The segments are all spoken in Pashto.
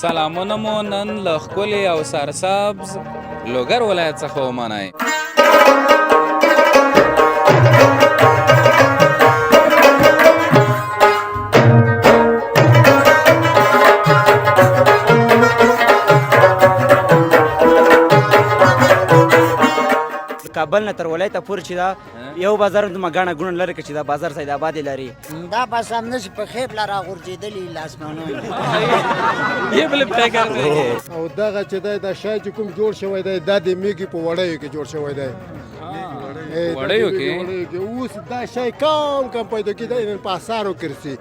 سلامونه مو نن له ښکلي او سرسبز لوګر ولایت څخه ومنئ. کابل نه تر ولایته پورې چې دا یو بازار د مګاڼه ګونه لري چې دا بازار سید آباد لري. دا بس هم نش په خېب لرا غورځېدلی لاسمانو یې بل پرې ګرځي. او دغه چې دی دا شی چې کوم جوړ شوی دی دا د میږي په وړیو کې جوړ شوی دی. وړیو کې اوس دا شی کم کم پیدا کېږي، په اثارو کې رسي.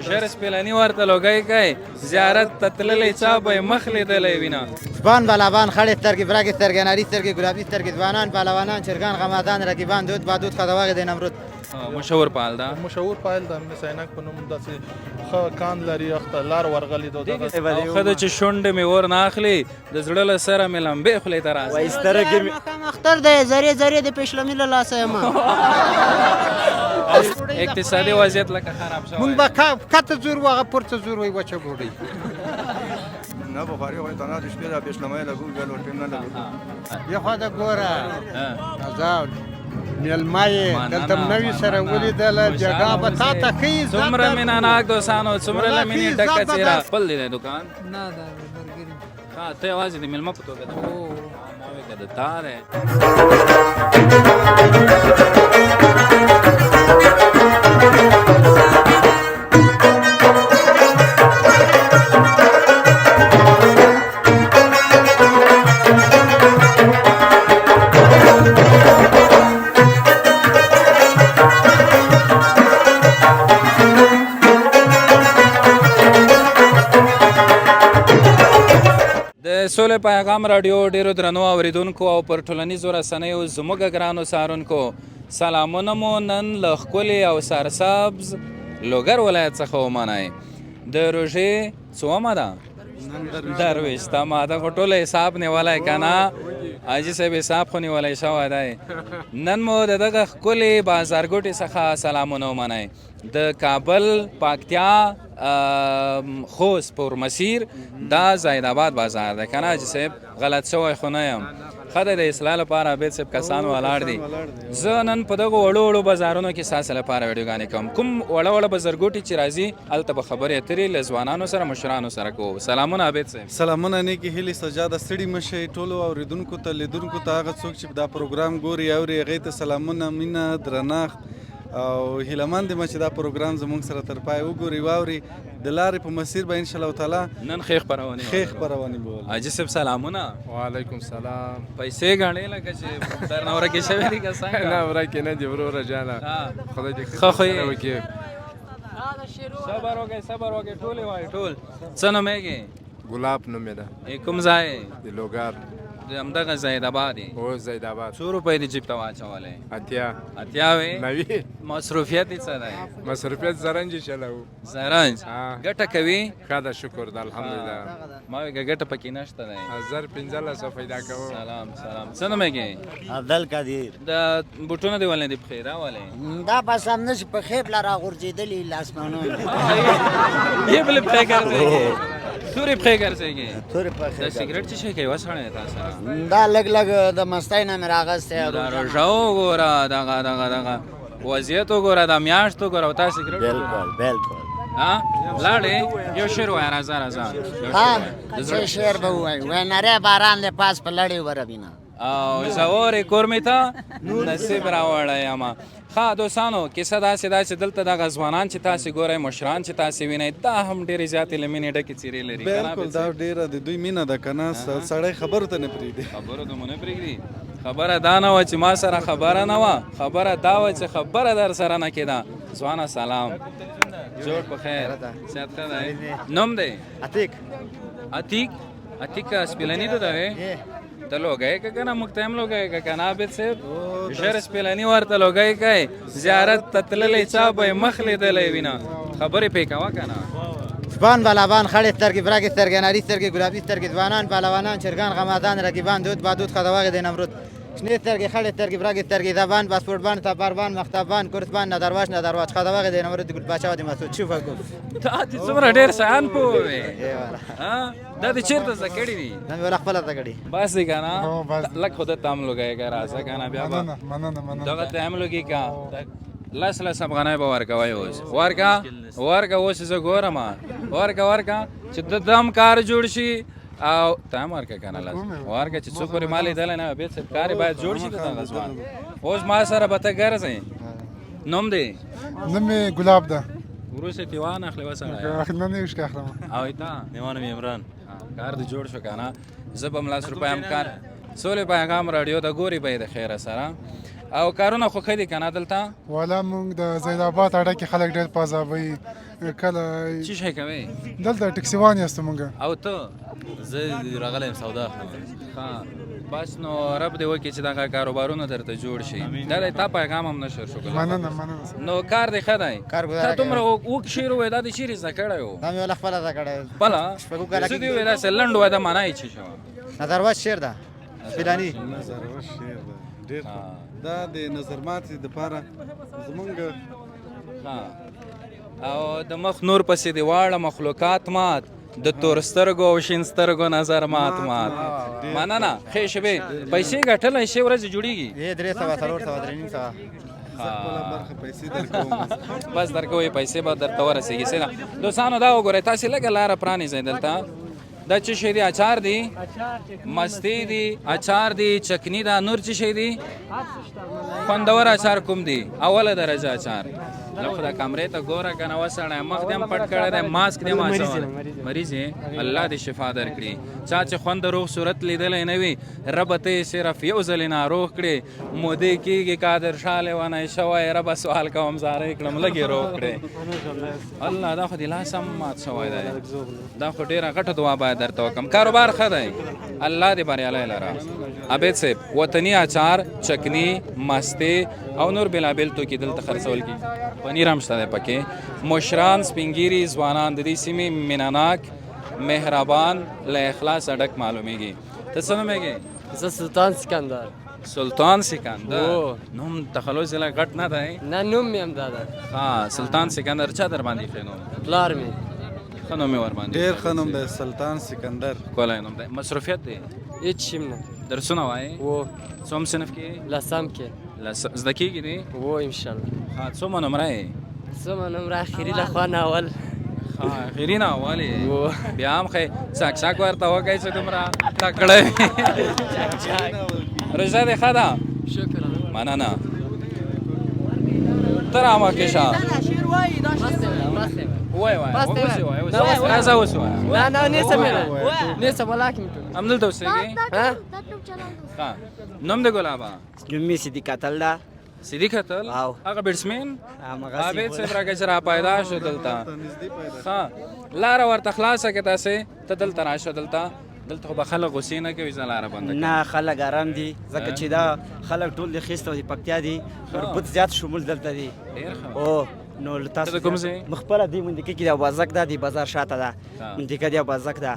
ژر سپیلني ورته لوګی کوي، زیارت ته تللی چا به یې مخ لیدلی وینه. ځوان بالابان، خړې سترګې، برګې سترګې، اناري سترګې، ګلابي سترګې، ځوانان پهلوانان، چرګان غمازان، رقیبان، دود بادود، خدواغې د نمرود. مشهور پال ده، مشهور پال ده، مس عینک په نوم داسې ښه کان لري، اخته لار ورغلې ده. ښه ده چې شونډې مې ور نه اخلي، د زړه له سره مې لمبې خولې ته راځي. وایي سترګې مې ماښام اختر دی، ذرې ذرې د پیشلمي له لاسه یم. اقتصادي وضعیت لکه خراب شوی. مونږ به کته زور و هغه پورته زور وایي وچه ډوډۍ. نه بخاري خو تنها د شپې د پیشلمۍ لګو بیا نور ټیم نه لګو. یو خوا د ګوره تازه مېلمه یې دلته نوي سره ولیدله، جګا به تا ته ښه عزت. څومره مینه ناک دوستانو، څومره له مینې ډکه څېره. خپل دی دکان؟ نه دا ملګري. ښه ته یوازې د مېلمه په توګه ده؟ ما ویل که د تا دی. د سولې پیغام راډیو ډیرو درنو اوریدونکو او پر ټولنیزو رسنیو زموږ ګرانو څارونکو، سلامونه مو نن له ښکلي او سرسبز لوګر ولایت څخه ومنئ. د روژې څومه ده؟ 23مه ده. خو ټول حساب نیولی که نه حاجي صاحب؟ حساب خو نیولی شوی دی. نن مو د دغه ښکلي بازارګوټي څخه سلامونه ومنئ. د کابل پکتیا خوست پر مسیر دا زاید آباد بازار ده که نه حاجي صاحب؟ غلط شوی خو نه یم. ښه دی، د اصلاح لپاره عابد صاحب کسان ولاړ دي. زه نن په دغو وړو وړو بازارونو کې ستاسو لپاره ویډیوګانې کوم. کوم وړه وړه بازارګوټي چې راځي هلته به خبرې اترې له ځوانانو سره مشرانو سره کوو. سلامونه عابد صاحب. سلامونه، نیکې هیلې سجاده، ستړي مه شئ. ټولو اورېدونکو ته، لیدونکو ته، هغه څوک چې دا پروګرام ګوري اوري هغې ته سلامونه، مینه، درنښت او هیله مند یم چې دا پروګرام زموږ سره تر پای وګوري واوري. د لارې په مسیر به ان شاء الله تعالی نن ښې خپرونې ښې خپرونې به ولرو. حاجي صاحب سلامونه. وعلیکم سلام. پیسې ګڼې لکه چې درنه ورکې شوې دي که څنګه؟ نه ورکې نه دي وروره جانه، خدای دې ښه خو یې. وکړي. صبر وکړئ، صبر وکړئ، ټول یې وایي ټول. څه نومېږې؟ ګلاب نومې ده. کوم ځای؟ د لوګر. د همدغه زاید آباد یې؟ هو زاید آباد. څو روپۍ دې جیب ته واچولې؟ 80. 80 وې؟ 90. مصروفیت یې څه دی؟ مصروفیت زرنج چلوو. زرنج ګټه کوي؟ ښه ده شکر ده الحمدلله. ما ویل که ګټه پکې نشته دی. 1500 پیدا کوو. سلام سلام. څه نومېږې؟ عبدالقدیر. د بوټونه دې ولې نه دي پښې راولې؟ دا بس هم نش په خېب لرا غورځېدلی لاسمانو. یې بل پښې ګرځېږي، تورې پښې ګرځېږي. تورې پښې. دا سګرټ څه شی کوي وسړی تا سره؟ دا لږ لږ د مستۍ نه مې راغستی. دا روژه وګوره، دغه دغه دغه وضعیت وګوره، دا میاشت وګوره او تا سګرټ. بالکل بالکل. ها لاړې یو شعر وایه. راځه راځه. ها څه شعر به ووایو؟ وایي نری باران دی پاس په لړې وربینه او زورې کور مې ته نصیب راوړی یم. ښه دوستانو، کیسه داسې ده چې دلته دغه ځوانان چې تاسې ګورئ، مشران چې تاسې وینئ، دا هم ډېرې زیاتې له مینې ډکې څېرې لري. بالکل، دا ډېره د دوی مینه ده که نه، سړی خبرو ته نه پرېږدي. خبرو ته مو نه پرېږدي. خبره دا نه وه چې ما سره خبره نه وه، خبره دا وه چې خبره در سره نه کېده. ځوانه سلام، جوړ په خیر، صحت ښه دی؟ نوم دی؟ عتیق. عتیق؟ عتیق سپیلني ته ده؟ ته لوګی که کنه؟ موږ ته هم لوګی که کنه عابد صاحب؟ ژر سپیلني ورته لوګی کوي. زیارت ته تللی چا به یې مخ لیدلی وینه. خبرې پې کوه که نه. ځوان بالابان، خړې سترګې، برګې سترګې، اناري سترګې، ګلابي سترګې، ځوانان پهلوانان، چرګان غمازان، رقیبان، دود بادود، خدواغې د نمرود. شنې سترګې، خړې سترګې، برګې سترګې، زبان، پاسپورټبان، سفربان، مختبان، کورسبان، نظرواش، نظرواش، خداوغې د نمرود د ګل پاچا د مسعود شوف ګوف. تا دې څومره ډېر شیان پوه وې. دا دې چېرته زده کړي دي؟ دا مې ولا خپله زده کړي. بس دی که نه، لږ خو ده ته هم لوګی که راځه که نه، بیا به مننه مننه. دغه ته هم لوګي که لس لس افغانۍ به ورکوئ. اوس ورکه ورکه، اوس زه ګورم، ورکه ورکه چې د دم کار جوړ شي. او ته هم ورکه که نه، لس ورکه چې څوک پورې ما لیدلی نه، بیا څه کار یې باید جوړ شي. د دغه ځوان اوس ما سره به ته ګرځې. نوم دی؟ نوم مې ګلاب ده. وروسته ترې وانخلې وسړی. نه نه وشکه اخلم. او تا؟ نوم مې عمران. کار دې جوړ شو که نه؟ زه به هم لس روپۍ هم کار سولې پیغام راډیو ته ګوري به یې د خیره سره. او کارونه خو ښه دي که نه دلته؟ والا مونږ د زید آباد اډه کې خلک ډېر په عذابوي کله. څه شی کوې؟ دلته ټکسیوان یاستو مونږ. او ته؟ زه راغلی یم سودا اخلم. ښه، بس نو رب دې وکړي چې دغه کاروبارونه درته جوړ شي. دا دی تا پیغام هم نشر شو. مننه مننه. نو کار دې ښه دی. کار تا دومره اوږد شعر ووایه، دا دې چېرې زده کړی و؟ دا مې ولا خپله زده کړی. خپله؟ شپږو کاله. څه دې وویل؟ داسې لنډ ووایه، دا معنا یې څه شوه؟ نظرواش شعر ده فلاني. نظرواش شعر ده ډېر، دا د نظر ماتې دپاره زمونږ. او د مخ نور پسې دی واړه مخلوقات مات، د تور سترګو او شین سترګو نظر مات مات. مننه، ښې شېبې. پیسې ګټلی شي، ورځې جوړېږي؟ 300، 400، 350. خپله برخه پیسې درکوم. بس درکوي، پیسې به درته ورسېږي. سیده دوستانو دا وګورئ، تاسې لږه لاره پرانیزئ دلته. دا څه شی دی؟ اچار دی، مستې دی، اچار دی، چکنی ده، نور څه شی دی؟ خوندور اچار کوم دی؟ اوله درجه اچار. له خو دا کمرې ته ګوره که نه وسړی، مخ دې هم پټ کړی دی، ماسک دې هم اچولی. مریض یې؟ الله دې شفا درکړي. چا چې خوند روغ صورت لیدلی نه وي، ربه ته یې صرف یو ځلې ناروغ کړې، مودې کېږي قادر شاه لیونی شوی، ربه سوال کوم زارۍ کړم، لږ یې روغ کړې. الله، دا خو دې لاس هم مات شوی دی. دا خو ډېره غټه دعا باید درته وکړم. کاروبار ښه دی، الله دې بریالی لره. عابد صاحب، وطني اچار، چکني، مستې او نور بېلابېل توکي دلته خرڅول کېږي. پنیر هم شته دی پکې. مشران، سپینګیري، ځوانان د دې سیمې مینهناک، مهربان، له اخلاصه ډک معلومیږي. ته څه نومېږې؟ زه سلطان سکندر. سلطان سکندر، نوم تخلص یې لږ غټ نه دی؟ نه، نوم مې همدا ده. ښه، سلطان سکندر چا در باندې ایښی نوم؟ پلار مې. ښه نوم یې ورباندې. ډېر ښه نوم دی سلطان سکندر. ښکلی نوم دی. مصروفیت دی؟ هېڅ شي نه. درسونه وایې؟ وو. څوم صنف کې؟ لسم کې. لس زده کېږي دې؟ وو انشاءالله. ښه، څومره نمره یې؟ څومره نمره؟ اخري له خوا نه اول. ښه، اخري نه اول یې. بیا هم ښه چک چک ورته وکړئ چې دومره تکړه وي. روژه دې ښه ده؟ شکر. مننه. ته رامخکې شه. وای وای، اوس یې وایه، اوس یې وایه. راځه اوس وایه. نه نه، نیسم یې، نیسم ولاکه مې ټول. همدلته اوسېږې؟ ښه، نوم دې ګلابه؟ نوم مې صدیق اتل ده. صدیق اتل؟ هغه بیټسمین؟ عابد صاحب راکه چې را پیدا شو دلته. ښه، لاره ورته خلاصه کړه. تاسې ته دلته راشه. دلته دلته خو به خلک غوسې نه کوي زه لاره بنده کړم؟ نه، خلک آرام دي، ځکه چې دا خلک ټول د خیست او د پکتیا دي، مربوط زیات شمول دلته دي. ډېر ښه. او نو له تاسو ته د کوم ځای؟ خپله دې منطقه کې د ابازک ده، د بازار شاته ده، منطقه د ابازک ده.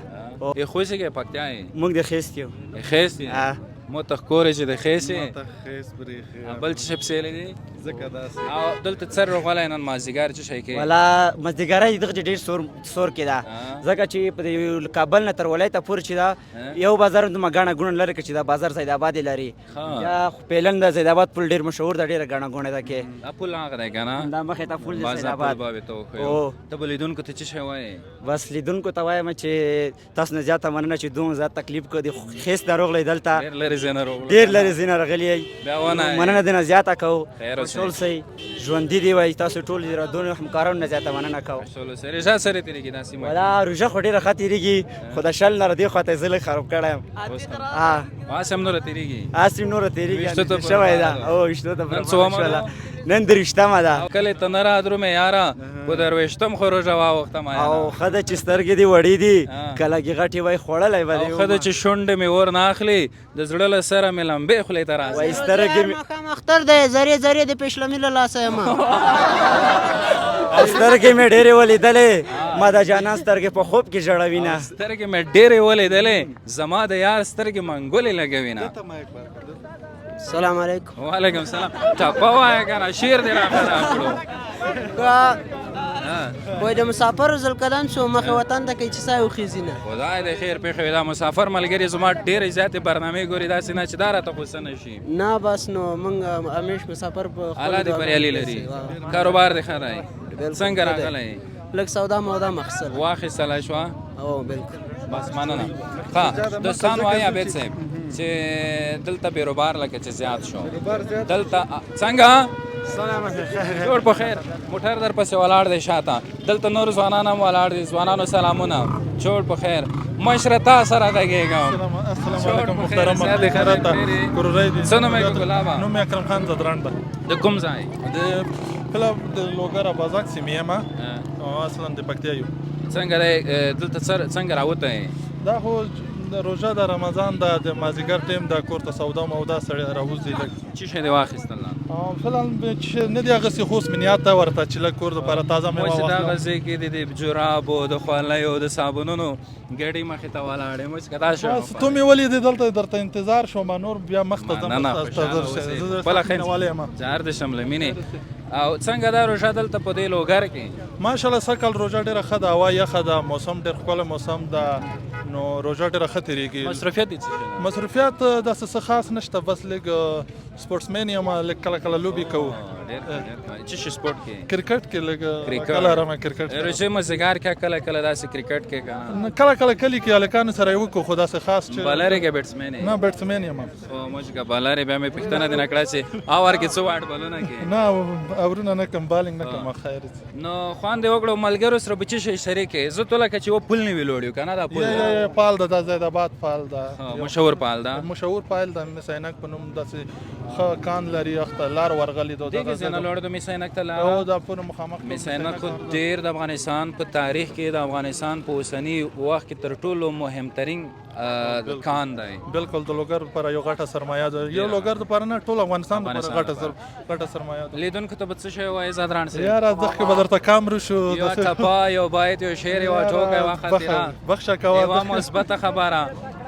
یې خوښ کې پکتیا یې؟ موږ د خیست یو. خیست یې؟ مو ته ښکورې چې د خیست یې؟ ته خیست برېښې. بل څه شی پسې دی؟ ځکه داسې. او دلته څه راغلی نن مازدیګر، څه شی کې؟ ولا مازدیګری دغه چې ډېر سور سور کې ده، ځکه چې په دې کابل نه تر ولایته پورې چې دا یو بازار دومره ګڼه ګوڼه لري چې دا بازار سید آباد لري. یا خو پیلن د سید آباد پل ډېر مشهور ده، ډېره ګڼه ګوڼه ده کې. دا پل هغه دی که نه؟ دا مخې ته پل د سید بازار پل آباد. به ورته وښیو. ته به لیدونکو ته څه شی وایې؟ بس لیدونکو ته وایم چې تاسو نه زیاته مننه چې دومره زیات تکلیف کړ، د خیست نه راغلی دلته. ډېر لرې ځای نه راغلو. ډېر لرې ځای نه راغلی یئ. بیا ونه یې. مننه دې نه زیاته کوو. خیر اوسئ. خوشحال سئ، ژوندي دې وای. تاسو ټول د رادونو همکارانو نه زیاته مننه کوو. خوشحال اوسئ. روژه سره تېرېږي دا سیمه؟ ولا روژه خو ډېره ښه تېرېږي، خو د شل نه را دې خواته یې زه لږ خراب کړی یم. هسې هم نوره تېرېږي. هسې هم نوره تېرېږي. ویښتو ته شوی ده. او ویښتو ته نن څومه ده؟ نن درویشتمه ده. کلي ته نه رادرومې یاره، خو درویشتم خو روژه واوښته ما. او ښه ده چې سترګې دې وړې دي، که لږې غټې وای خوړلی به دې. او ښه ده چې شونډې مې ور نه اخلي، د زړه له سره مې لمبې خولې ته راځي. وای سترګې مې ماښام اختر دی، ذرې ذرې د پېشلمي له لاسه یم. او سترګې مې ډېرې ولیدلې، ما د جانان سترګې په خوب کې ژړوي نه. سترګې مې ډېرې ولیدلې، زما د یار سترګې منګولې لګوي نه. سلام علیکم. وعلیکم سلام. ټپه وایه که نه، شعر دې را خراب کړو. وای د مسافرو ذوالقدم شو، مخې وطن ته کوي چې ساه وخیژي نه. خدای دې خیر پېښوي. دا مسافر ملګري زما ډېرې زیاتې برنامې ګوري، داسې نه چې دا راته غوسه نه شي. نه بس نو موږ همیش مسافر په خپلو الله دې دعاګانو بریالي کې لري. سي. واه. کاروبار دې ښه دی؟ څنګه ښه دی. راغلی؟ لږ سودا مودا مخسل واخیستلی شوه؟ او بالکل. بس مننه. ښه دوستان وایي عابد صاحب چې دلته بیروبار لکه چې زیات شو دلته. څنګه جوړ په خیر؟ موټر در پسې ولاړ دی شاته. دلته نور ځوانان هم ولاړ دي. ځوانانو سلامونه، جوړ په خیر. مشره تا سره غږېږم. السلام علیکم محترم. خیرات کورورای دي. څه نوم یې ګلابه؟ نوم یې اکرم خان ځدراڼ ده. د کوم ځای؟ د فلم د لوګر ابازک سیمې یم او اصلا د پکتیا یو. څنګه دی دلته، څنګه راوتی؟ دا خو روژه د رمضان ده، د مازیګر ټیم ده، کور ته سودا مودا سړی راوځي لږ. څه شی دی واخیستل؟ فعلا چې نه دی اخیستې، خو اوس مې نیت ده ورته چې لږ کور دپاره تازه مېوه موږ واخلم. دغه ځای کې د جرابو، د خولیو، د صابونونو ګډې مخې ته ولاړې. موږ که دا شی بس ته مې ولیدې، دلته درته انتظار شوم، نور بیا مخته ځم. نه نه، خوشحاله اوسې. بله خیر، جار دې شم له مینې. او څنګه دا روژه دلته په دې لوګر کې؟ ماشاءالله سږ کال روژه ډېره ښه ده، هوا یخه ده، موسم ډېر ښکلی موسم ده، نو روژه ډېره ښه تېرېږي. مصروفیت یې څه شی دی؟ مصروفیت داسې څه خاص نشته، بس لږ سپورټسمین یم، لږ کله کله لوبې کوو. ډېر ښه، ډېر ښه. څه شي سپورټ کې؟ کرکټ کې لږ. کرکټ. کله رمه کرکټ. روژې مازدیګر کې کله کله داسې کرکټ کې که نه؟ نه، کله کله کلي کې هلکانو سره یې وکړو، خو داسې خاص چې بالر یې که بیټسمین یې؟ نه، بیټسمین یم. خو موږ که بالر یې، بیا مې پوښتنه دې نه کړه چې اور کې څه واټ بالونه کې. نه، اورونه نه کوم، بالینګ نه کوم، خیر. نو خوند یې وکړو. ملګرو سره به څه شی شریک یې؟ زه ته لکه چې و پل نه وي لوړ یو که نه دا پل؟ یا یا پال ده، دا زید آباد پال ده. مشهور پال ده. مشهور پال ده، مس عینک په نوم داسې ښه کان لري، اخته لار ورغلې ده. دې کې ځای نه لوړ د مس عینک ته لاره؟ او دا پورې مخامخ. مس عینک خو ډېر د افغانستان په تاریخ کې، د افغانستان په اوسني وخت کې تر ټولو مهمترین کان دی. بالکل، د لوګر لپاره یو غټه سرمایه ده، یو لوګر لپاره نه، ټول افغانستان لپاره غټه سرمایه ده. لیدونکو ته به څه شی وایې ځدراڼ صاحب؟ یاره ځکه به درته کام رشو. یو ټپه، یو بیت، یو شعر، یوه ټوکه، یوه خاطره، بخښه کوه، یوه مثبته خبره.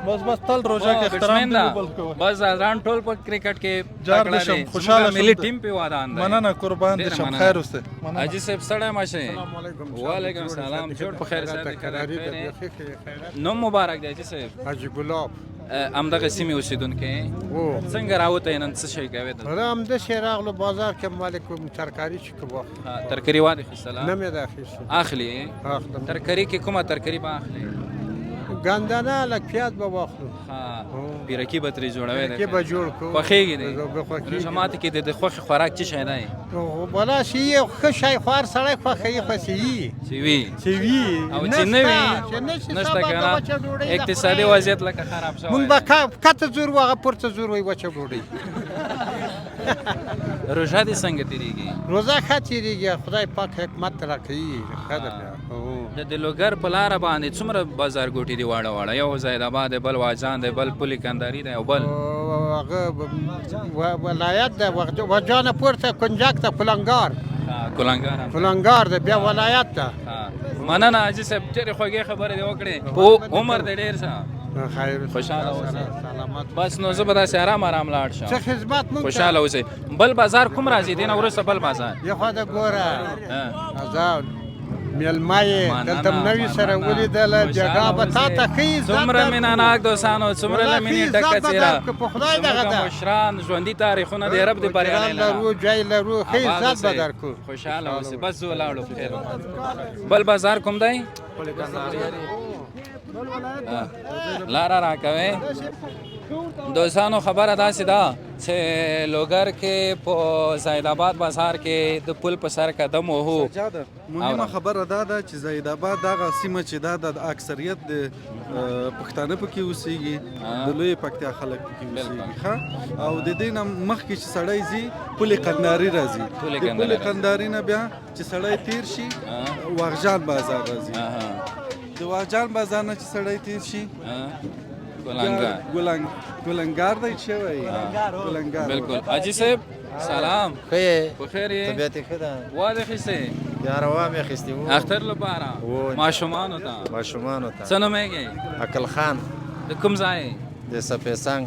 بس بس تل روژه کې احترام دی بل کوه. بس ځدراڼ ټول په کرکټ کې جار دې شم، خوشاله شم. ملي ټیم په ودان دی. مننه، قربان دې شم، خیر اوسې. حاجي صاحب ستړی مه شئ. وعلیکم سلام، جوړ په خیر. صاحب نوم مبارک دی حاجي صاحب؟ حاجي ګلاب. همدغه سیمې اوسېدونکی؟ څنګه راوتی نن، څه شی کوې دلته؟ را همداسې راغلو بازار کې، مالک کوم ترکاري چې کوم واخلو. ترکاري وادي اخیستله؟ نه مې ده اخیستې. اخلي؟ اخلم. ترکاري کې کومه ترکاري به اخلي؟ ګندنه، لږ پیاز به واخلو. پیرکي به ترې جوړوې؟ پیرکي به جوړ کړو. خوښېږي دې؟ روژه ماتي کې د خوښې خوراک څه شی دی؟ ولا چې یې ښه شی خو هر سړی خوښوي، خو چې وي، چې وي، چې وي او چې نه وي نشته که نه. اقتصادي وضعیت لکه خراب شوی. مونږ به کته زور و، هغه پورته زور وي، وچه ډوډۍ. روژه دې څنګه تېرېږي؟ روژه ښه تېرېږي، خدای پاک حکمت راکوي، ښه ده بیا. د لوګر په لاره باندې څومره بازارګوټي دي واړه واړه؟ یو زاهد آباد دی، بل واجان دی، بل پل کندهاري دی او بل هغه ولایت ده، وجانه پورته کنجک ته، کلنګار. کلنګار، کلنګار دی، بیا ولایت ده. مننه حاجي صاحب، ډېرې خوږې خبرې دې وکړې، په عمر دې ډېر شه، خیر، خوشحاله اوسې. بس نو زه به داسې آرام آرام لاړ شم. څه خدمت مونږ؟ خوشحاله اوسې. بل بازار کوم راځي دې نه وروسته؟ بل بازار یو خو ده ګوره مېلمه یې، دلته نوي سره ولیدله، بېګا به تا ته ښه عزت. څومره مینه ناک دوستانو، څومره له مینې ډکه څېره. په خدای دغه ده. مشران ژوندي تاریخونه دی، رب دې بریالی لره. لرو، جای لرو، ښه عزت به درکړو. خوشحاله اوسې. بس زه ولاړو خیر. بل بازار کوم دی؟ لاره راکوې دوستانو. خبره داسې ده چې لوګر کې په زاهد آباد بازار کې د پل په سر قدم وهو. مهمه خبره دا ده چې زاهد آباد دغه سیمه چې دا د اکثریت د پښتانه پکې اوسېږي، د لویې پکتیا خلک پکې اوسېږي. ښه، او د دې نه مخکې چې سړی ځي پل قنداري راځي، د پل قنداري نه بیا چې سړی تیر شي واغجان بازار راځي، د واغجان بازار نه چې سړی تیر شي ګلنګار دی چې وایي ګلنګار. بالکل. حاجي صاحب سلام، ښه یې؟ په خیر یې؟ طبیعت یې ښه ده؟ وا دې اخیستې؟ یاره وا مې اخیستې اختر لپاره ماشومانو ته. ماشومانو ته. څه نومېږې؟ عقل خان. د کوم ځای؟ د سپېڅنګ.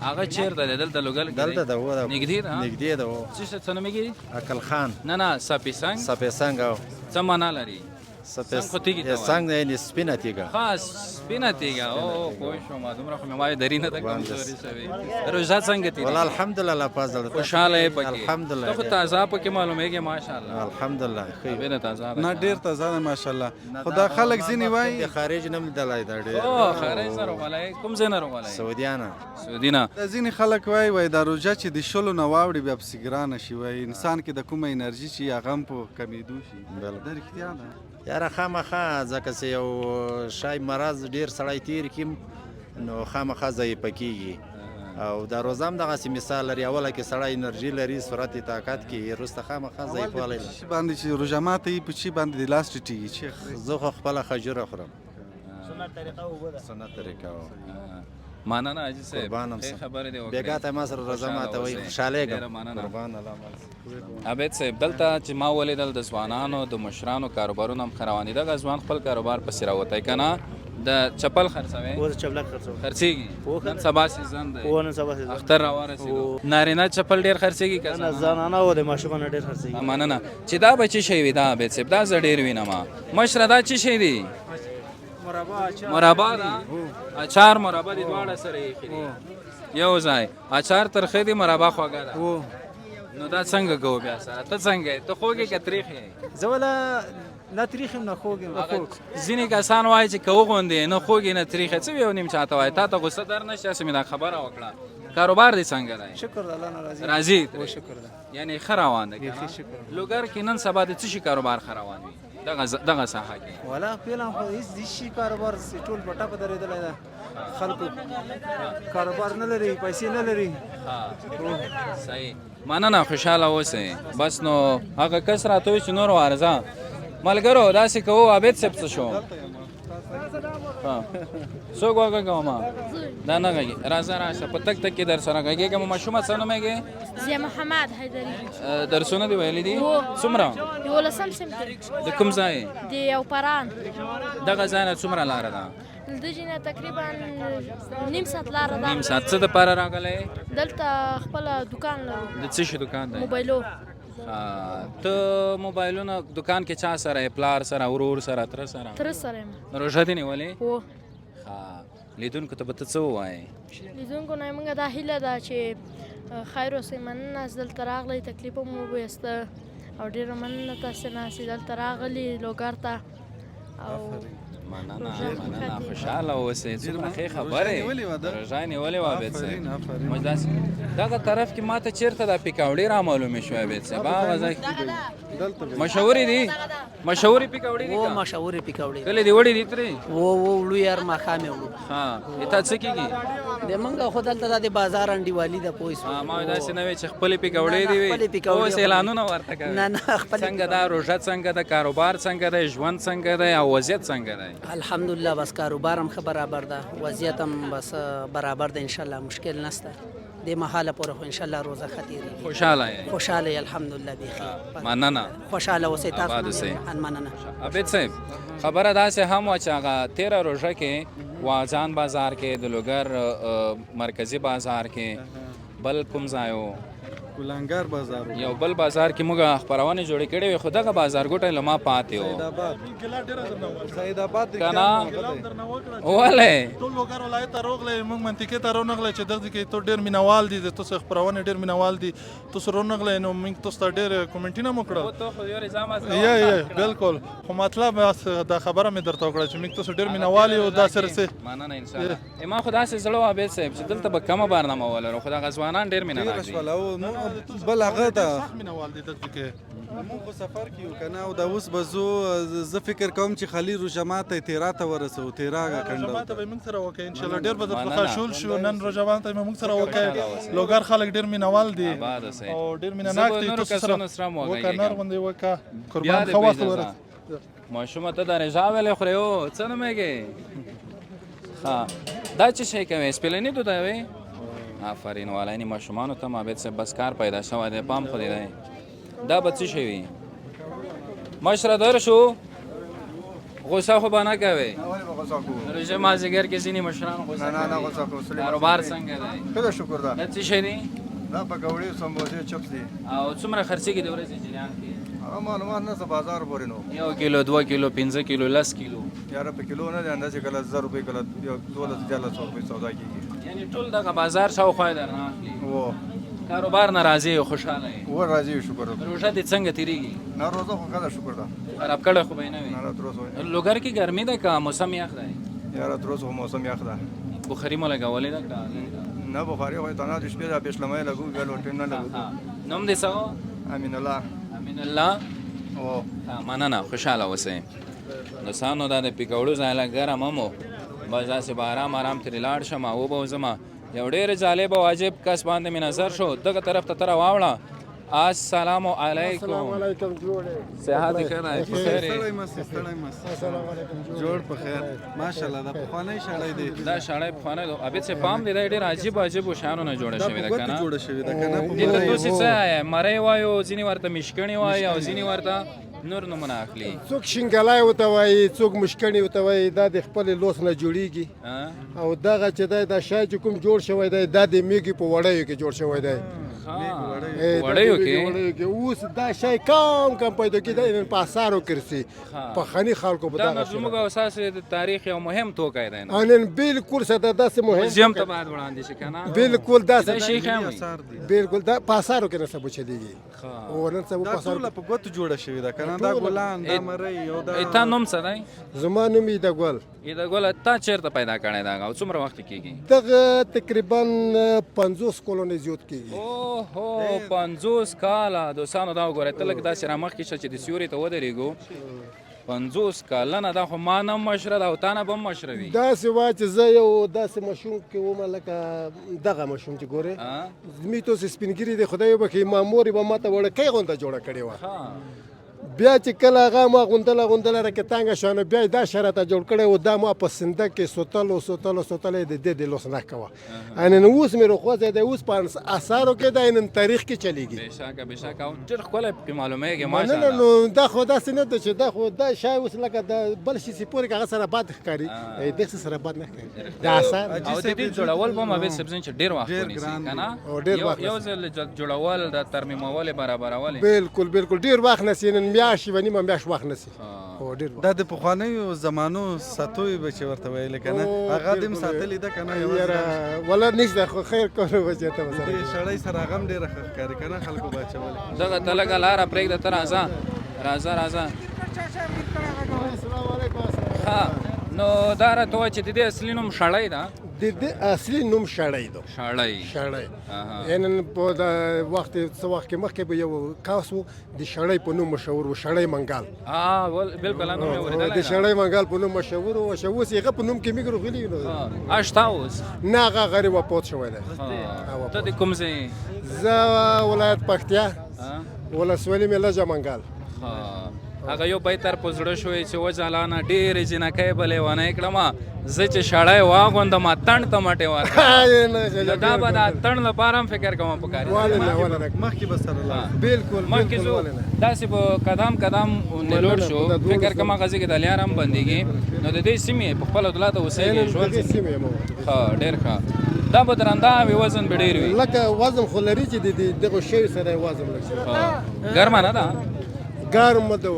هغه چیرته دی؟ دلته لوګر کې دلته ده، و ده. نږدې ده؟ نږدې ده، و. څه شی، څه نومېږي؟ عقل خان. نه نه، سپی سنګ. سپی سنګ او څه معنا لري؟ سپی سنګ خو تیږې ته وایي. سنګ یعنی سپینه تیږه. ها، سپینه تیږه. او پوه شوم، دومره خو مې وایي دري نه ده کمزورې شوې. روژه څنګه تېرېږي؟ والله الحمدلله فضل. خوشحاله یې پکې؟ الحمدلله. ته خو تازه پکې معلومېږې، ماشاءالله. الحمدلله ښه. ډېره تازه ده. نه، ډیر تازه ده ماشاءالله، خو دا خلک ځینې وایي د خارج نه لیدلی دا ډېر. او خارج نه راغلی؟ کوم ځای نه راغلی؟ سعودیانه. سعودي نه. دا ځینې خلک وایي، وایي دا روژه چې د شلو نه واوړي بیا پسې ګرانه شي، وایي انسان کې د کومه انرژي چې هغه هم په کمېدو شي. دا رښتیا ده؟ یاره خامخا، ځکه چې یو شی مرض ډیر سړی تیر کیم نو خامخا ضعیفه کیږي، او دا روزه هم دغسې مثال لري، اوله کې سړی انرژي لري، سرعت یې طاقت کې، وروسته خامخا ضعیفوالی لري. چې باندې چې روژه ماته یې په چی باندې د لاس ټیټېږي چې زه خو خپله خجوره خورم. سنت طریقه وبده. سنت طریقه و. مننه حاجي صاحب، قربانم ښې سم. خبرې دې وکړې. بېګا ته ما سره روژه ماته وایي، خوشحالېږم. ډېره مننه. قربان الله مل. عابد صاحب، دلته چې ما ولیدل د ځوانانو د مشرانو کاروبارونه هم ښه روان دي. دغه ځوان خپل کاروبار پسې راوتی که نه؟ د چپل خرڅوي؟ هو، د چپلک خرڅوم. خرڅېږي؟ نن سبا سیزن دی. هو، نن سبا سیزن. اختر راورسېدو. نارینه چپل ډېر خرڅېږي که نه، زنانه او د ماشومانو ډېر خرڅېږي. مننه. چې دا به څه شی وي دا عابد صاحب؟ دا زه ډېر وینم. مشره دا څه شی دی؟ مربا ده. اچار مربا دي دواړه سره ایښي دي یو ځای. اچار ترخه دي، مربا خوږه ده. نو دا څنګه کوو بیا سره؟ ته څنګه یې؟ ته خوږ یې که تریخ یې؟ زه ولا نه تریخ یم نه خوږ یم. ځینې کسان وایي چې که وغوندې نه خوږ یې نه تریخ یې. څه یو نیم چاته وایي، تا ته غوسه در نه شي، هسې مې دا خبره وکړه. کاروبار دې څنګه دی؟ شکر ده، الله نه راضي. راضي؟ هو، شکر ده. یعنی ښه روان دی؟ بیخي شکر. لوګر کې نن سبا د څه شي کاروبار ښه روان وي دغه ساحه کې؟ ولا فعلا خو هیڅ شي کاروبار ټول په ټپه درېدلی ده، خلکو کاروبار نه لري، پیسې نه لري. صحیح، مننه، خوشحاله اوسئ. بس نو هغه کس راته وویل چې نور ورځه. ملګرو داسې کوو، عابد صاحب څه شو؟ څوک وغږوم؟ دا نه غږېږي. راځه راشه، په تک تک کې در سره غږېږم. ماشومه څه نومېږې؟ ضیا محمد حیدري. درسونه دې ویلي دي؟ څومره؟ یولسم صنف کې. د کوم ځای؟ د یو پران. دغه ځای نه څومره لاره ده؟ له دې نه تقریبا نیم ساعت لاره ده. نیم ساعت. څه دپاره راغلی؟ دلته خپله دوکان لرو. د څه شي دوکان دی؟ موبایلو. ته موبایلونه دوکان کې چا سره یې؟ پلار سره، ورور سره، تره سره؟ تره سره یم. روژه دې نیولې؟ هو. لیدونکو ته به ته څه ووایې؟ لیدونکو نه موږ دا هیله ده چې خیر اوسئ، مننه چې دلته راغلی، تکلیف مو وویسته او ډېره مننه تاسې نه چې دلته راغلي لوګر ته. او مننه مننه، خوشحاله اوسئ. څومره ښې خبرې. روژه یې نیولې وه عابد صاحب. موږ داسې دغه طرف کې ماته چېرته دا پیکاوړې را معلومې شوې عابد صاحب، هغه ځای مشهورې دي؟ مشهورې پیکاوړې دي؟ هو، مشهورې پیکاوړې. کله دې وړې دي ترې؟ هو هو، وړو یار، ماښام یې وړو. ها، تا څه کېږي؟ د مونږ خو دلته د بازار انډیوالي ده، پوه شو. ما داسې نه وی چې خپلې پیکاوړې دي وي، اوس اعلانونه ورته کوي. نه نه، خپلې. څنګه دا روژه څنګه ده، کاروبار څنګه دی، ژوند څنګه دی او وضعیت څنګه دی؟ الحمدلله، بس کاروبار هم ښه برابر ده، وضعیت هم بس برابر ده، انشاءالله مشکل نشته. دې مهاله پورې خو انشاءالله روزه ښه تېرېږي. خوشحاله یې؟ خوشحاله یې الحمدلله، بیخي. مننه، خوشحاله اوسئ تاسو. مننه. عابد صاحب، خبره داسې هم وه چې هغه تېره روژه کې واځان بازار کې، د لوګر مرکزي بازار کې، بل کوم ځای و؟ کولانګر بازار. یو بل بازار کې موږ خپرونې جوړې کړې وې، خو دغه بازارګوټی له ما پاتې و. سعید آباد. که نه ولې؟ ټول لوګر ولایت ته راغلی، موږ منطقې ته رانغلی چې دغه کې ته ډېر مینهوال دي، د تاسو خپرونې ډېر مینهوال دي، تاسو رانغلی نو موږ تاسو ته ډېر کومنټونه مو کړل. یا بالکل، خو مطلب دا خبره مې درته وکړه چې موږ تاسو ډېر مینهوال یو، داسې رسې. مننه انشاءالله. ما خو داسې زړه و عابد صاحب چې دلته به کمه برنامه ولرو، خو دغه ځوانان ډېر مینه ناک دي. بل هغه ده مینهوال دي دلته کې. موږ خو سفر کې یو که نه، او دا اوس به زه فکر کوم چې خالي روژه ماته تیرا ته ورسوو، تیرا روژه ماته به موږ سره وکړي انشاءالله، ډېر به درته خوشحال شو. نن روژه ماته به موږ سره وکړي. لوګر خلک ډېر مینهوال دي او ډېر مینه ناک دي. تاسو سره وکړه، نور غوندې وکړه. قربان، ښه وخت ورسېد. ماشومه ته د رضا ویلې خورې، او څه نومېږې؟ ښه، دا څه شی کوې؟ سپیلني دودوې؟ آفرین والا، ماشومانو ته عابد صاحب بس کار پیدا شوی دی، پام خو دې دی. دا به څه شی وي؟ مشره در شو. غوسه خو به نه کوې؟ نه، ولې به غوسه کوو؟ روژه مازدیګر کې ځینې مشران غوسه نه نه نه کوي. غوسه کوو. سلیم کاروبار څنګه دی؟ ښه ده، شکر ده. دا څه شی دی؟ دا پکوړې، سمبوسې، چپس دي. او څومره خرڅېږي د ورځې جریان کې؟ هغه معلومات نه څه بازار پورې نو. 1 کیلو، 2 کیلو، 5 کیلو، 10 کیلو؟ یاره په کیلو نه دی، اندازې کله 1000 روپۍ، کله یو 12 1300 روپۍ سودا کېږي. یعنی ټول دغه بازار شاوخوا یې درنه اخلي؟ و کاروبار نه راضي یې، خوشحاله یې؟ و راضي یو، شکر. روژه دې څنګه تېرېږي؟ نه، روزه خو ښه ده، شکر ده. خراب کړی خو به یې نه وي؟ نه نه، تر اوسه. لوګر کې ګرمي ده که موسم یخ دی؟ یاره تر اوسه خو موسم یخ ده. بخاري مو لګولې ده که؟ نه، بخاري خو تنها د شپې د پیشلمۍ لګو، بیا لوټې نه لګو. نوم دې څه و؟ امین الله. امین الله. او مننه، خوشحاله اوسئ. دوستانو دا د پکوړو ځای لږ ګرم هم و، بس داسې به ارام ارام ترې لاړ شم او وبه وځم. یو ډېر جالب او عجیب کس باندې مې نظر شو، دغه طرف ته ته راواوړه. السلام علیکم. السلام علیکم، جوړ صحت ښه دی؟ په خیر یې؟ ستړی مه سې، ستړی مه سې. السلام علیکم، جوړ په خیر. ماشاءالله، دا پخوانی شړی دی. دا شړی پخوانی دی. عابد صاحب پام دی، دا ډېر عجیب عجیب شیانو نه جوړه دا شوې په ده ګوتو که نه؟ جوړه شوې ده که نه؟ په دې ته مرۍ. تاسې څه وایئ؟ مرۍ وایو، ځینې ورته مشکڼې وایي او ځینې ورته نور نومونه اخلي. څوک شینګلای ورته وایي، څوک مشکڼې ورته وایي. دا د خپلې لوس نه جوړیږي. او دغه چې دی، دا شی چې کوم جوړ شوی دی، دا د میږي په وړیو کې جوړ شوی دی. وړیو کې؟ وړیو کې. اوس دا شی کم کم پیدا کېږي، نن په اثارو کې رسي، پخواني خلکو به دا دغه نو شی زموږ او ستاسې د تاریخ یو مهم توکی دی. او نن بالکل سره داسې مهم موزیم ته باید وړاندې شي که نه؟ بالکل داسې دا شی ښه وي. بالکل، دا په اثارو کې نه سبو چلېږي. او نن سبا دا په اثارو ټوله په ګوتو جوړه شوې ده که نه؟ دا ګلان، دا مرۍ او دا. تا نوم څه دی؟ زما نوم ایده ګل. ایده ګله، تا چېرته پیدا کړی دغه او څومره وخت کېږي؟ دغه تقریبا 50 کلونه زیات کېږي. اوهو، 50 کاله. دوستانو دا وګورئ، ته لږ داسې رامخکې شه چې د سیوري ته ودرېږو. 50 کلنه دا خو ما نه مشره ده او تا نه به هم مشره وي. داسې وه چې زه یو داسې ماشوم کې وم، لکه دغه ماشوم چې ګورې زموږ تاسې سپین ږیري دی، خدای وبښي، ما مور یې به ما ته وړوکی غونډه جوړه کړې وه. بیا چې کله هغه ما غوندله غوندله راکې تنګه شوه، نو بیا یې دا شی راته جوړ کړی و. دا ما په سنده کې سوتلو سوتلو سوتلو د دې د لوس نه کوه. نن اوس مې روخوځی دی، اوس په اثارو کې دی، نن تاریخ کې چلېږي. بېشکه بېشکه، او ډېر ښکلی پکې معلومېږي. مننه. ماشاءالله. نو دا خو داسې نه ده چې دا خو دا شی اوس لکه د بل شي چې پورې هغه سره بد ښکاري، دغسې سره بد نه ښکاري د اثار. او د دې جوړول به هم عابد صاحب چې ډېر وخت ونیسي که نه؟ او ډېر وخت یو ځل جوړول، د ترمیمول، برابرول. بالکل بالکل، ډېر وخت نسی، نن میاشت یوه نیمه میاشت وخت نسی، او ډېر وخت. دا د پخوانیو زمانو ساتوی به چې ورته ویلې که نه، هغه دې هم ساتلې ده که نه؟ یاره ولا نشته، خو خیر کولو به چې ته به سره دې شړۍ سره هغه هم ډېره ښه ښکاري که نه؟ خلکو به اچولې. دغه ته لږه لاره پرېږده، ته راځه راځه راځه. ښه، نو دا راته ووایه چې د دې اصلي نوم شړۍ ده؟ د دې اصلي نوم شړۍ ده. شړۍ. شړۍ. نن په دا وخت څه وخت کې مخکې به یو کاس و، د شړۍ په نوم مشهور و، شړۍ منګل. بالکل، نوم یې اورېدلی. د شړۍ منګل په نوم مشهور و، چې اوس یې هغه په نوم کې موږ روغلي یو. اشته اوس؟ نه، هغه غریب وفات شوی دی. ته د کوم ځای؟ زه ولایت پکتیا، ولسوالي مې لجه منګل. هغه یو بیت تر په زړه شوی چې وجالانه ډېرې جینکۍ به لیونۍ کړم، زه چې شړی واغوندم اتڼ ته مټې ورکړم. نو دا به د اتڼ لپاره هم فکر کوم پکار. مخکې به سره لاړ. بالکل، مخکې ځو، داسې به قدم قدم نلوړ شو. فکر کوم هغه ځای کې د لیار هم بندېږي. نو د دې سیمې په خپله دله ته اوسېږي ژوند. ښه، ډېر ښه. دا به درنده وي، وزن به ډېر وي. لکه وزن خو لري چې د دغو شیو سره وزن لږ شي. ګرمه نه ده؟ ګرمه ده،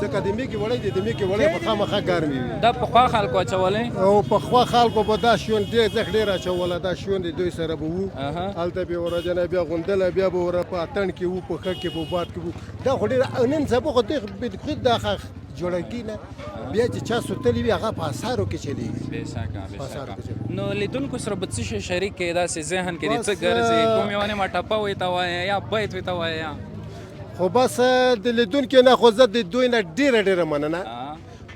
ځکه د میږي وړۍ دی، د میږي وړۍ په خامخا ګرمې وي. دا پخوا خلکو اچولې؟ او پخوا خلکو به دا شیون ډېر ځخ ډېر اچوله. دا شیون د دوی سره به وو، هلته به یې ورځنه بیا غوندله، بیا به ور په اتڼ کې وو، په ښه کې په باد کې وو. دا خو ډېر نن سبا خو دوی بالکل دا جوړه نه، بیا چې چا سوتلي وي هغه په اثارو کې چلېږي. بېشکه بېشکه. نو لیدونکو سره به څه شی شریک کړې؟ داسې ذهن کې دې څه ګرځي؟ کوم یو نیمه ټپه وي ته وایې یا بیت وي ته وایې؟ خو بس د لیدونکو نه خو زه د دوی نه ډېره ډېره مننه.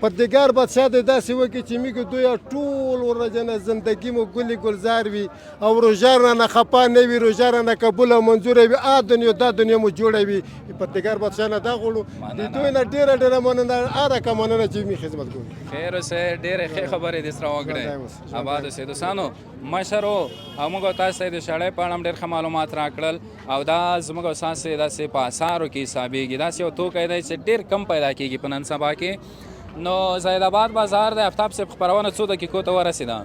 پردګار بادشاه دې داسې وکړي چې موږ دوی ټول ورځنه زندګي مو ګلې ګلزار وي، او روژه رانه خفه نه وي، روژه رانه قبول او منظوره وي، آ دنیا دا دنیا مو جوړه وي. پردګار بادشاه نه دا غواړو. د دوی نه ډېره ډېره مننه، هر رقم مننه چې مې خدمت کوي. خیر اوسې، ډېرې ښې خبرې دې سره وکړې. آباد اوسې. دوستانو مشر او موږ تاسو ته د شړۍ په اړه هم ډېر ښه معلومات راکړل، او دا زموږ او ستاسې داسې په اثارو کې حسابېږي. داسې یو توکی دی چې ډېر کم پیدا کېږي په نن سبا کې. نو زاهد آباد بازار د افتاب صاحب خپرونه څو دقیقو ته ورسېده.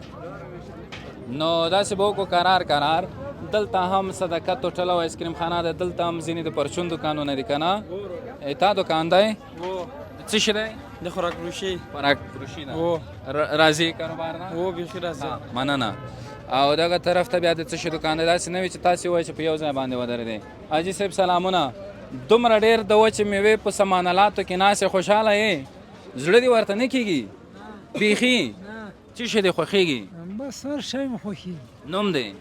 نو داسې به وکړو کرار کرار. دلته هم صدقت هوټل او آیسکریم خانه ده، دلته هم ځینې د پرچون دکانونه دي که نه؟ تا دکان دی؟ څه شی دی؟ د خوراک فروشي. خوراک فروشي ده. راځي کاروبار نه؟ هو، بیخي راځي. مننه. او دغه طرف ته بیا د څه شي دکان دی؟ داسې نه وي چې تاسې ووایئ چې په یو ځای باندې ودرېدئ. حاجي صاحب سلامونه. دومره ډېر د وچې میوې په سامانالاتو کې ناست یې، خوشحاله یې؟ زړه دې ورته نه کېږي؟ بیخي؟ څه شی دې خوښېږي؟ بس هر شی مې خوښېږي. نوم دی؟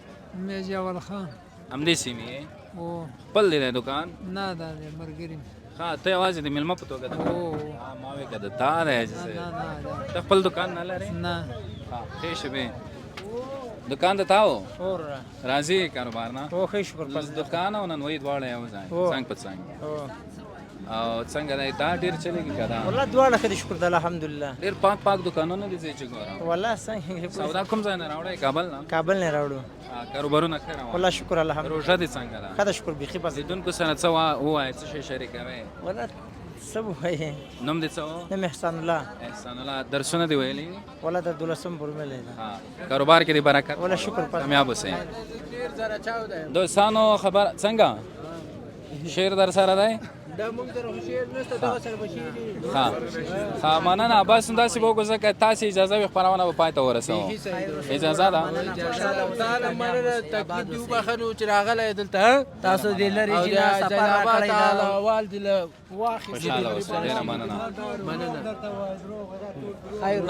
میرجاول خان. همدې سیمې یې؟ هو. خپل دی دی دکان؟ نه، دا دی ملګري مې. ښه، ته یوازې د میلمه په توګه دکان؟ ما وې که د تا دی حاجي صاحب. نه نه. ته خپل دکان نه لرې؟ نه. ښې شېبې. دکان د تا و؟ راځي کاروبار نه؟ هو، ښه شکر. پس دکان او نانوایي دواړه یو ځای، څنګ په څنګ. او څنګه دی دا ډېر چلېږي که دا؟ والله دواړه ښه دي، شکر ده الحمدلله. ډېر پاک پاک دکانونه دي چې ګورم. والله څنګه سودا کوم ځای نه راوړی؟ کابل نه؟ کابل نه راوړو. کاروبارونه ښه روان؟ والله شکر الحمدلله. روژه دې څنګه ده؟ ښه ده شکر، بیخي بس. لیدونکو سره څه ووایې، څه شی شریکوې؟ والله څه ووایې. نوم دې څه و؟ نوم احسان الله. احسان الله. درسونه دې ویلي؟ والله د دولسم پورې مې ویلي. کاروبار کې دې برکت. والله شکر. کامیاب اوسئ. دوستانو خبر څنګه؟ شعر در سره دی؟ دا موږ سره خو شعر نشته، دغه سره به شعر وي. ښه ښه، مننه. بس همداسې به وکړو، ځکه تاسې اجازه وي خپرونه به پای ته ورسوو. اجازه ده؟ تعالی مننه، تکلیف دې وبخښه نو چې راغلی دلته. تاسو دې لرې جنه سفر راکړی دا وال دې له واخیست. خوشحاله اوسئ، ډېره مننه. مننه.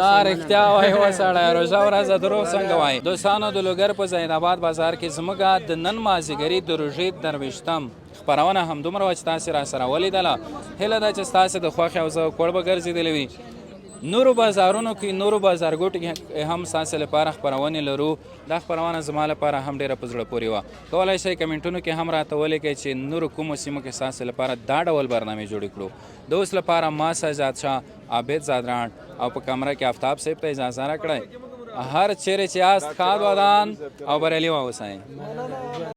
نه رښتیا وایي وسړی، روژه ورځ دروغ څنګه وایي. دوستانو د لوګر په زاهد آباد بازار کې زموږ د نن مازدیګري د روژې 23 خپرونه هم دومره وه چې تاسې را سره ولیدله. هیله ده چې ستاسې د خوښې او ذوق وړ به ګرځېدلې وي. نورو بازارونو کې، نورو بازارګوټو کې هم ستاسې لپاره خپرونې لرو. دا خپرونه زما لپاره هم ډېره په زړه پورې وه. کولای شئ کمنټونو کې هم راته ولیکئ چې نورو کومو سیمو کې ستاسې لپاره دا ډول برنامې جوړې کړو. د اوس لپاره ما سجاد شاه، عابد ځدراڼ او په کمره کې افتاب صاحب ته اجازه راکړئ. هر چیرې چې یاست ښاد ودان او بریالي واوسئ.